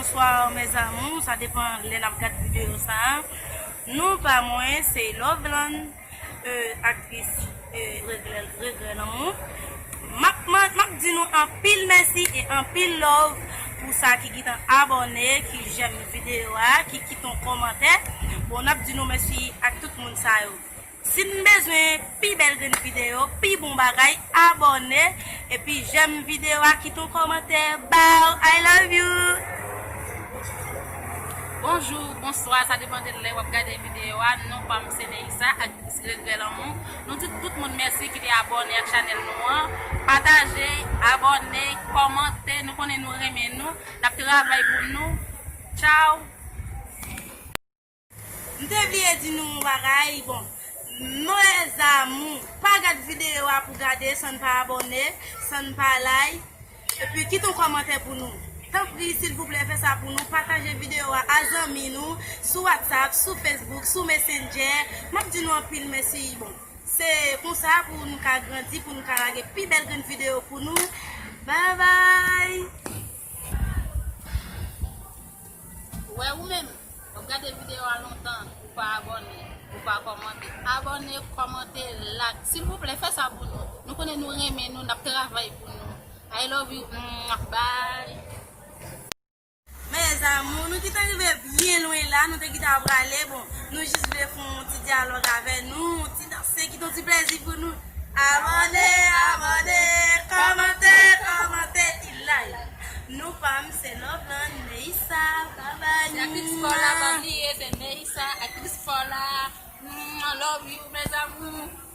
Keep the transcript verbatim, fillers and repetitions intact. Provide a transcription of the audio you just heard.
Bonswa, mes amours, sa depann lè n ap gad videyo sa a. Non pa mwen, se Loveland, euh, aktris, euh, Regrè, Regrè Lanmou. M ap, m ap, m ap di nou anpil mèsi e anpil love pou sa ki gentan abòne, ki j'aime videyo a, ki kite yon kòmantè. Bon, n ap di nou mèsi ak tout moun sa yo. Si n bezwen pi bèl grenn videyo, pi bon bagay, abòne, epi j'aime videyo a, kite yon kòmantè. Bow, I love you! Bonjou, bonswa, sa depann de lè w ap gade videyo a. Non pa m se Neissa, aktris Regrè Lanmou. Nou di tout moun mèsi ki te abòne ak chanèl nou an. Pataje, abòne, kòmante, nou konnen nou renmen nou. N ap travay pou nou. Tchaw! M te bliye di nou yon bagay, bon, mes amours, pa gad videyo a pou gade, san n pa abòne, san n pa like, epi kite yon kòmantè pou nou. Tanpri, silvouplè, fè sa pou nou, pataje videyo a a zanmi nou, sou WhatsApp, sou Facebook, sou Messenger. M ap di nou anpil mèsi, bon, se konsa pou nou ka grandi, pou nou ka lage pi bèl grenn videyo pou nou. Babay! Wè ou menm, w ap gade videyo a lontan, ou pa abòne, ou pa kòmante. Abòne, kòmante, like. Silvouplè, fè sa pou nou. Nou konnen nou renmen nou, n ap travay pou nou. I love you. Mwah, bye. Mes amours, nou gentan rive byen lwen la, nou te gentan prale, bon, nou jis vle fè yon ti dyalòg avè nou, yon ti danse, kite yon ti plèzi pou nou. Abòne, abòne, kòmante, kòmante, e like. Non pa m se Loveland, Neissa, babay. Se aktris Paula, pa bliye, se Neissa, aktris Paula. Mm, I love you, mes amours.